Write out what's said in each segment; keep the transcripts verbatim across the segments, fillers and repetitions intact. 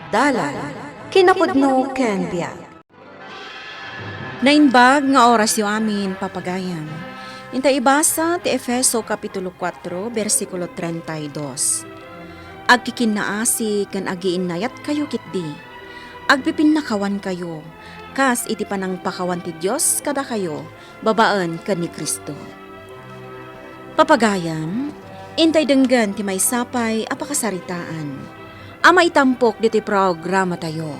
Dalan, kinapudno ken biag. Naimbag nga orasyo amin, papagayam. Inta ibasa ti Efeso Kapitulo kuatro, bersikulo treinta y dos. Agkikinnaasi ken agiinnayatkayo ketdi. Agpipinnakawankayo, kas iti panangpakawan ti Dios kadakayo, babaen ken ni Cristo. Papagayam, intay denggen ti maysa pay a pakasaritaan a maitampok ditoy programatayo.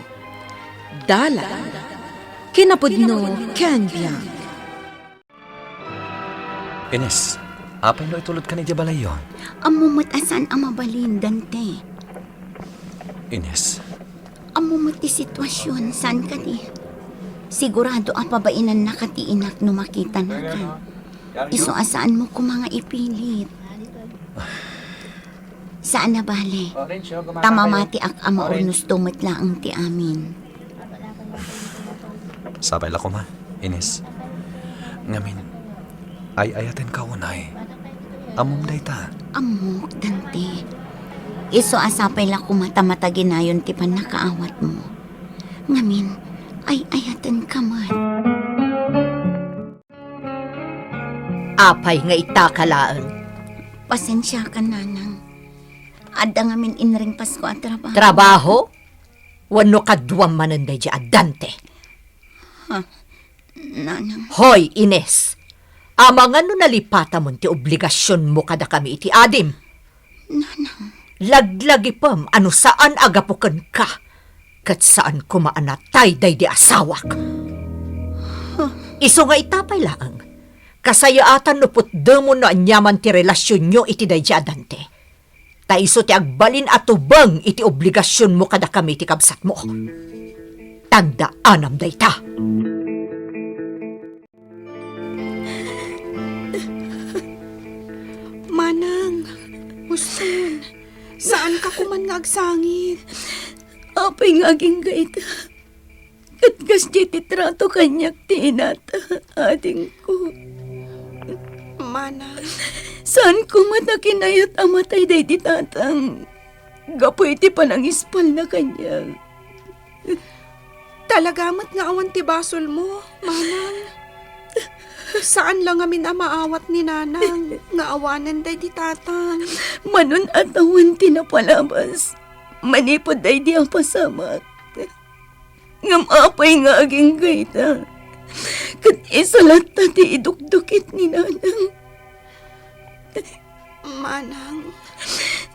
Dalan, kinapudno ken biag. Ines, apay no itulodkan idiay balayyo? Ammo met a saan a mabalin, Dante. Ines. Ammo met ti sitwasion, saan kadi? Sigurado a pabainannaka ti inak no makitanakan. Isu a saanmo koma nga ipilit. Saan a bale. Ta mamatiak a maurnosto met laeng ti amin. Sapay la koma, Ines. Ngamin, ay-ayatenka unay. Ammom dayta? Ammok, Dante. Isu a sapay la koma ta mataginayon ti pannakaawatmo. Ngamin, ay-ayatenka met. Apay nga itaka laeng? Pasensiakan, nanang. Adda ngamin inringpasko a trabaho. Trabaho? Wenno kaduam manen daydiay a Dante? Ha? Nanang. Hoy, Ines! Amangan no nalipatamon ti obligasionmo kadakami iti adim. Nanang. Laglagipem a no saan a gapu kenka, ket saan koma a natay daydi asawak. Isu nga ita pay laeng, kasayaatan no putdemon no aniaman ti relasionyo iti daydi a Dante. Ta isu ti agbalin a tubeng iti obligasionmo kadakami ti kabsatmo. Tandaanam dayta. Manang, huston, saanka koman nga agsangit? Apay nga agingga ita? Ket kasdiay ti trato kaniak ti inata, adingko. Manang. Saan koma ta kinayat a matay daydi tatang gapu iti panangispalna kaniak. Talaga met nga awan ti basolmo, manang. Saan la ngamin a maawat ni nanang nga awanen daydi tatang. Mano a tawen ti napalabas manipud daydi a pasamak. Ngem apay nga agingga ita? Ket isu latta ti idukdukit ni nanang. Manang.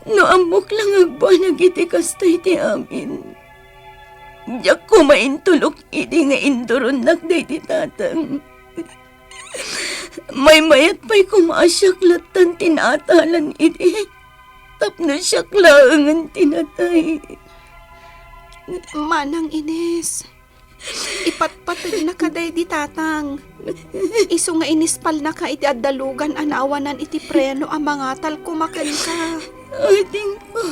No ammok la nga agbanag iti kasta iti amin, diak koma intulok idi nga induronnak daydi tatang. Maymayat pay koma a siak lattan ti naatalan idi tapno siak laengen ti natay. Manang Ines, ipatpategnaka daydi tatang. Isu nga inispalnaka iti adda lugan a naawanan iti preno a mangatal koma kenka. Adingko.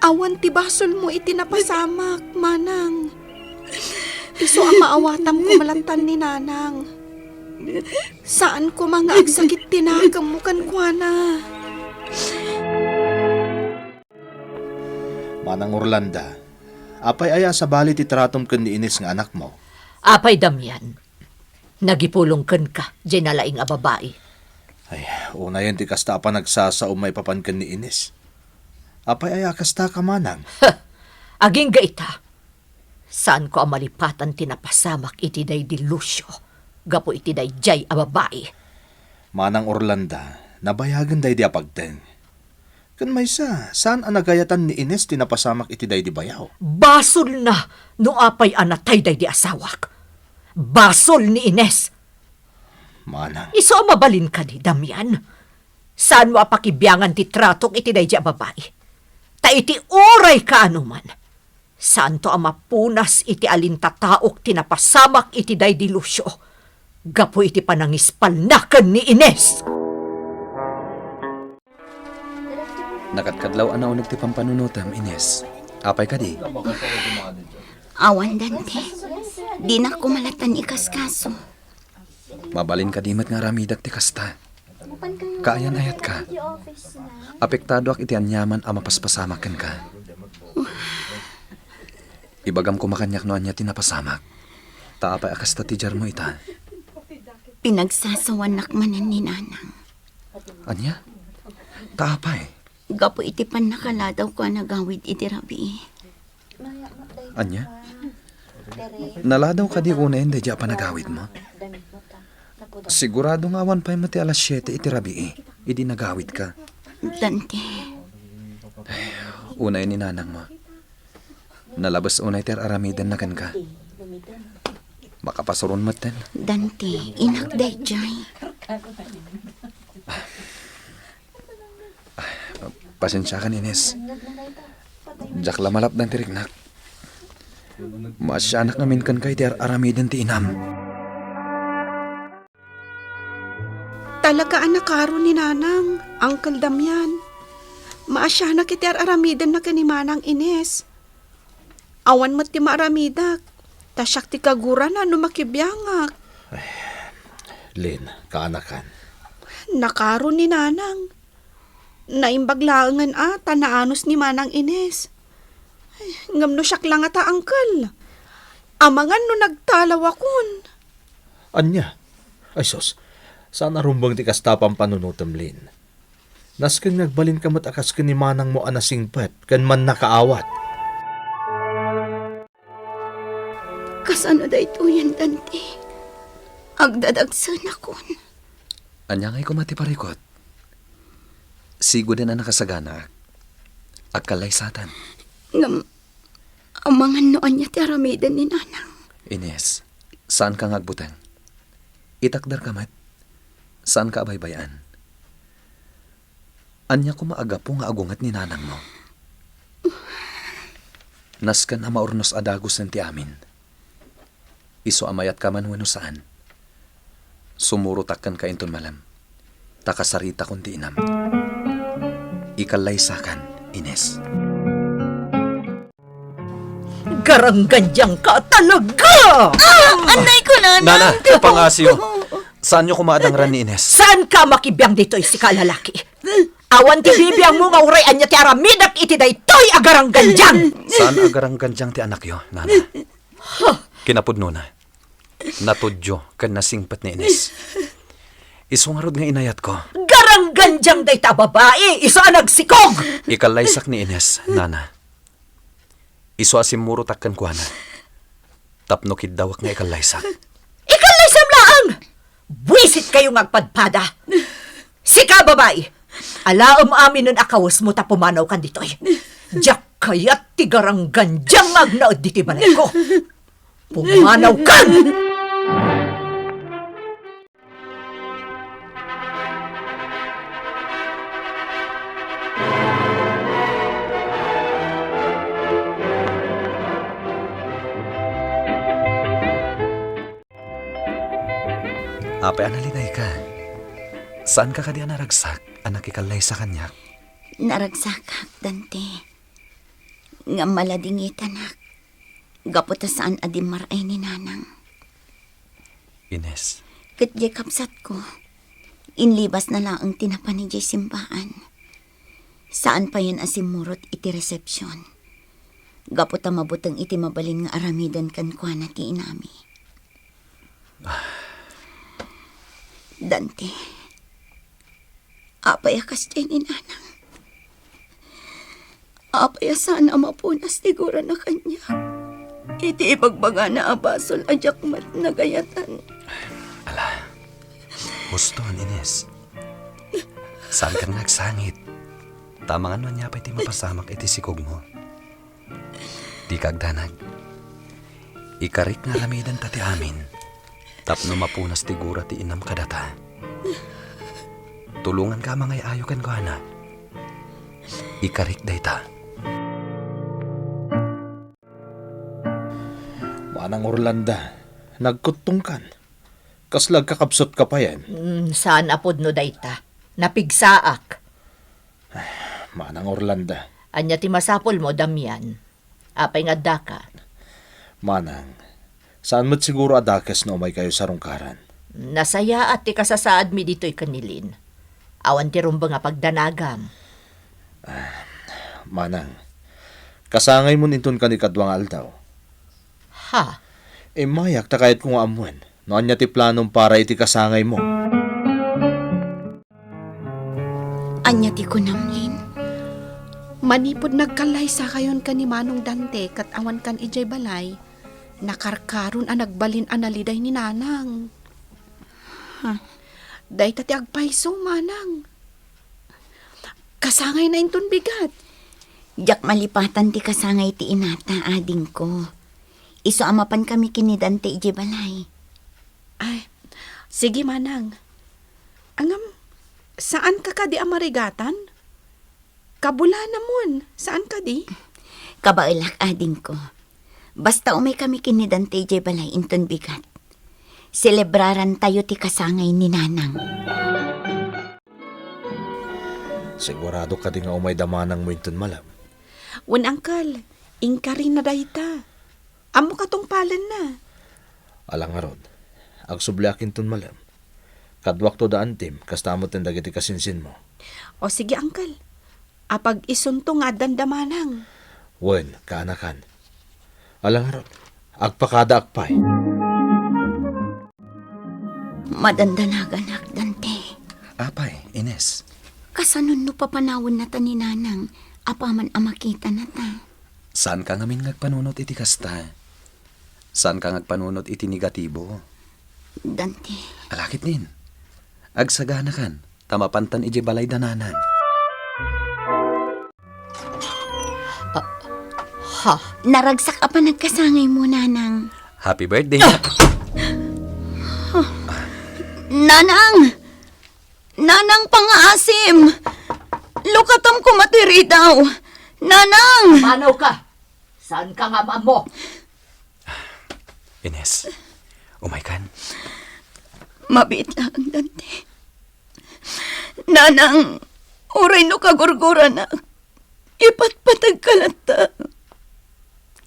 Awan ti basolmo iti napasamak, manang. Isu a maawatam koma lattan ni nanang. Saan koma nga agsakit ti nakemmo kenkuana. Manang Orlanda, apay aya a sabali ti tratom ken ni Ines nga anakmo? Apay Damian, nagipulong kenka, diay nalaing a babai. Ay, unayen ti kasta a panagsasaom maipapan ken ni Ines. Apay aya a kastaka, manang? Agingga ita, saanko a malipatan ti napasamak iti daydi Lucio gapu iti daydiay a babai. Manang Orlanda, nabayagen daydi a pagteng. Ken maysa, saan a nagayatan ni Ines ti napasamak iti daydi bayaw. Basolna no apay a natay daydi asawak. Basol ni Ines. Manang. Isu a mabalin kadi, Damian. Saanmo a pakibiangan ti tratok iti daydi a babai. Ta iti uray kaanoman, saanto a mapunas iti alintataok ti napasamak iti daydi Lucio gapu iti panangispalna ken ni Ines. Nakatkadlaw a nauneg ti pampanunotem, Ines. Apay kadi? Awan, Dante. Dinak koma lattan ikaskaso. Mabalin kadi met nga aramidek ti kasta? Kaayan-ayatka. Apektadoak iti aniaman a mapaspasamak kenka. Ibagam koma kaniak no ania ti napasamak. Ta apay a kasta ti diarmo ita? Pinagsasawanak manen ni Nanang. Ania? Ta apay? Gapu iti pannakaladaw ko a nagawid iti rabii. Ania? Naladaw kadi unayen daydi a panagawidmo? Sigurado nga awan pay met ti alas siete iti rabii idi nagawidka. Dante. Unay ni nanangmo. Nalabes unay ti ar-aramidenna kenka. Makapasuron metten. Dante, inak daydiay. Pasensiakan, Ines. Diak la malapdan ti riknak. Maasianak ngamin kenka iti ar-aramiden ti inam. Talaga a nakaro ni Nanang, Uncle Damian. Maasianak iti ar-aramidenna ken ni Manang Ines. Awan met ti maaramidak, ta siak ti kagurana no makibiangak. Lin, kaanakan. Nakaro ni Nanang. Naimbag laengen a ta naanus ni Manang Ines. Ay, ngem no siak la ngata, Uncle. Amangan no nagtalawakon. Ania? Ay sus, saan a rumbeng ti kasta a pampanunotem, Lin. Nasken nga agbalinka met a kas ken ni manangmo a nasingpet ken mannakaawat. Kasano daytoyen, Dante? Agdadagsenakon. Ania ngay koma ti parikut? Sigoden a nakasaganaak. Agkallaysatan. Ngem, amangan no ania ti aramiden ni Nanang. Ines, saanka nga agbuteng. Itakderka met. Saanka a baybay-an. Ania koma a gapu nga agunget ni nanangmo? Nasken a maurnos a dagusen ti amin. Isu a mayatka man wenno saan, sumurotak kenka inton malem, ta kasaritakon ti inam. Ikallaysakan, Ines. Garanggandiangka talaga! Ah! Antay ko, Nanang! Nana, pangasiyo. Saanyo koma a dangran ni Ines? Saanka a makibiang ditoy, sika a lalaki? Awan ti bibiangmo nga uray ania ti aramidek iti daytoy a garanggandiang! Saan a garanggandiang ti anakyo, Nana? Kinapudnona, natudyo ken nasingpet ni Ines. Isu ngarud nga inayatko. Garanggandiang dayta a babai, isu a nagsikog! Ikallaysak ni Ines, Nana. Isu a simmurotak kenkuana tapno kiddawek nga ikallaysak. Ikallaysam laeng! Buisit kayo nga agpadpada! Sika, babai! Alaem aminen a kawesmo ta pumanawkan ditoy. Diak kayat ti garanggandiang nga agnaed ditoy balayko. Pumanawkan! Apay a nalinayka? Saanka kadi a naragsak a nakikallaysa kaniak? Naragsakak, Dante. Ngem maladingitanak. Gapu ta saan a dimmar-ay ni Nanang. Ines. Ket diay kabsatko, inlibasna laeng ti napan idiay simbaan. Saan payen a simmurot iti resepsion. Gapu ta mabuteng iti mabalin nga aramiden kenkuana ti inami. Dante, apay a kasdiay ni Nanang? Apay a saan a mapunas ti gurana kaniak iti ibagbagana a basol a diak met nagayatan? Ala, huston, Ines. Saankan nga agsangit. Ta amangan no ania pay ti mapasamak iti sikogmo. Dika agdanag. Ikarik nga aramidenta ti amin tapno mapunas ti gura ti inam kadata. Tulonganka a mangay-ayo kenkuana. Ikarik dayta. Manang Orlando, nagkuttongkan. Kasla agkakabsatka payen? Mm, saan a pudno dayta. Napigsaak. Manang Orlando. Ania ti masapulmo, Damian? Apay nga addaka? Manang, saan met siguro a dakes no umaykayo sarungkaran. Nasayaat ti kasasaadmi ditoy ken ni Lin. Awan ti rumbeng a pagdanagam. Ah, manang, Kasangaymon inton kanikadua nga aldaw. Ha? Immayak ta kayatko nga ammoen no ania ti planom para iti kasangaymo. Ania ti kunam, Lin? Manipud nagkallaysakayon ken ni Manong Dante ket awankan idiay balay, nakarkaron a nagbalin a naliday ni Nanang. Ha? Dayta ti agpayso, Manang. Kasangayna inton bigat. Diak malipatan ti kasangay ti inata, adingko. Isu a mapankami ken ni Dante idiay balay. Ay, sige, Manang. Ngem, saanka kadi a marigatan? Kabulanamon, saan kadi? Kabaelak, adingko. Basta umaykami ken ni Dante idiay balay inton bigat. Selebrarantayo ti kasangay ni Nanang. Sigurado kadi nga umay da manangmo inton malem? Wen, Uncle, inkarina dayta. Ammoka tungpalenna. Ala ngarud, agsubliak inton malem. Kaduakto da Antim, kasta met ken dagiti kasinsinmo. O sige, Uncle. Apag-isunto nga addan da manang. Wen, kaanakan. Ala ngarud, agpakadaak pay. Madandanaganak, Dante. Apay, Ines? Kasano no papanawennata ni Nanang apaman a makitanata? Saanka ngamin nga agpanunot iti kasta. Saanka nga agpanunot iti negatibo. Dante. Ala ketdin. Agsaganakan, ta mapantan idiay balay da Nanang. Ah, ha? Naragsak a panagkasangaymo, Nanang. Happy birthday. Ah! Nanang! Nanang, pangaasim! Lukatam koma ti ridaw! Nanang! Mano ka? Saanka nga maammo? Ines, umaykan. Mabiit laeng, Dante. Nanang, uray no kagurguranak, ipatpategka latta.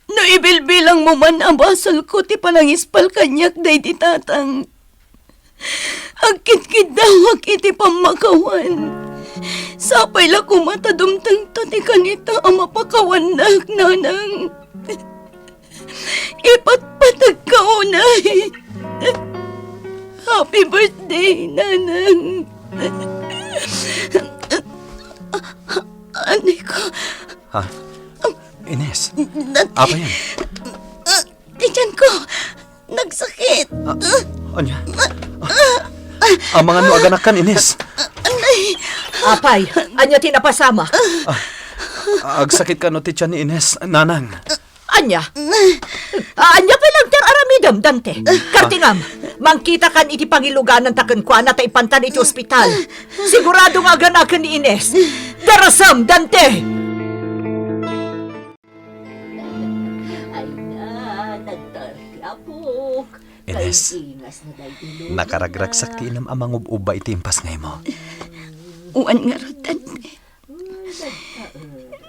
No ibilbilangmo man a basolko ti panangispal kaniak daydi tatang, agkidkiddawak iti pammakawan. Sapay la koma ta dumtengto ti kanita a mapakawannak, Nanang. Ipatpategka unay. Happy birthday, Nanang. Anay ko. Ha? Ines, Dante. Apay yan? Ti tiyan ko, nagsakit. Ah, ania? Ah, amangan no aganakkan, Ines. Anay. Apay, ania ti napasamak? Ah, agsakit kano ti tiyan ni Ines, Nanang. Ania? Ah, ania pay lang ti ar-aramidem, Dante? Kartingam, mangkitakan iti pangilugananta kenkuana ta ipantan iti ospital. Sigurado nga aganaken ni Ines. Darasem, Dante! Ay na, nagtaer ti apok. Ines, nakaragragsak ti inam a mangub-ubba iti impasngaymo. Wen ngarud, Dante.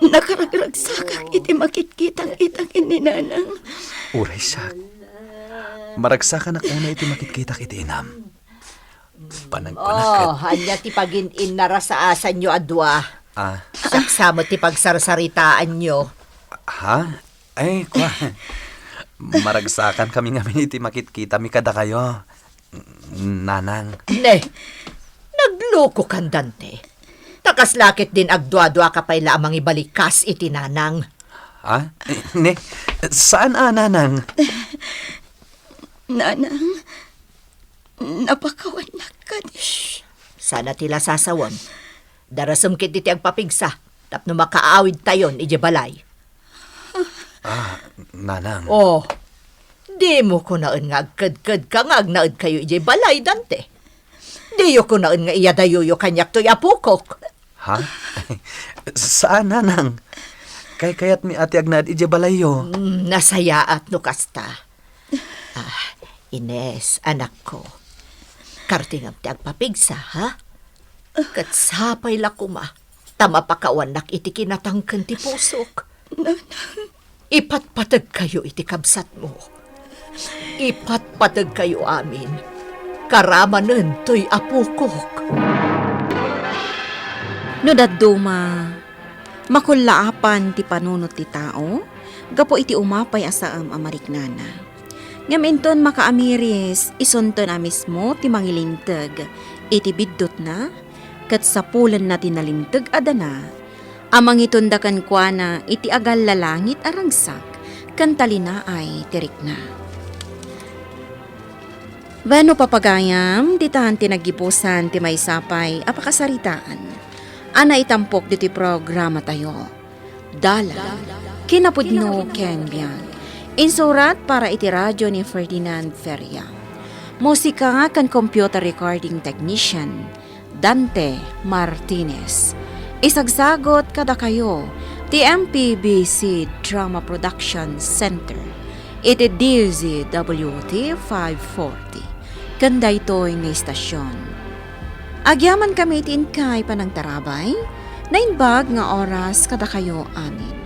Nakaragragsakak iti makitkitak ita ken ni Nanang. Uray siak. Maragsakanak unay iti makitkitak iti inam. Panagkunak ket Oh, ania ti pagin-innarasaasanyo a dua? Ah. Siak sa met ti pagsarsaritaanyo. Ha? Ay, kua. Maragsakankami ngamin iti makitkitami kadakayo, Nanang. Ne, naglukokan, Dante. Ta kasla ketdin agduaduaka pay la a mangibalikas iti Nanang. Ha? Ne, saan a Nanang? Nanang, napakawannak kadi. Shh! Sana ti la sasawem. Darasem ketdi ti agpapigsa tapno makaawidtayon idiay balay. Ah, Nanang. Oh, dimo kunaen nga agkedkedka nga agnaedkayo idiay balay, Dante. Diyo kunaen nga iyadayoyo kaniak toy apokok. Ha? Saan, Nanang. Kaykayatmi a ti agnaed idiay balayyo. Mm, nasayaat no kasta. Ah, Ines, anakko. Kartingam ti agpapigsa, ha? Ket sapay la koma ta mapakawannak iti kinatangken ti pusok. Nanang. Ipatpategkayo iti kabsatmo. Ipatpategkayo amin. Karamanen toy apokok. No dadduma, Makullaapan ti panunot ti tao gapu iti umapay a saem a mariknana. Ngem inton makaamiris, isunton a mismo ti mangilinteg iti biddutna, ket sapulenna ti nalinteg a dana a mangitunda kenkuana iti agallalangit a ragsak ken talinaay ti rikna. Wenno, papagayam, ditan ti naggibusan ti maysa pay a pakasaritaan a naitampok ditoy programatayo. Dalan, kinapudno ken biag. Insurat para iti radyo ni Ferdinand Feria. Musika ken computer recording technician, Dante Martinez. Isagsagot kadakayo ti M P B C Drama Production Center iti D Z W T five forty ken daytoy nga istasyon. Agyamankami iti inkay panangtarabay, naimbag nga oras kadakayo amin.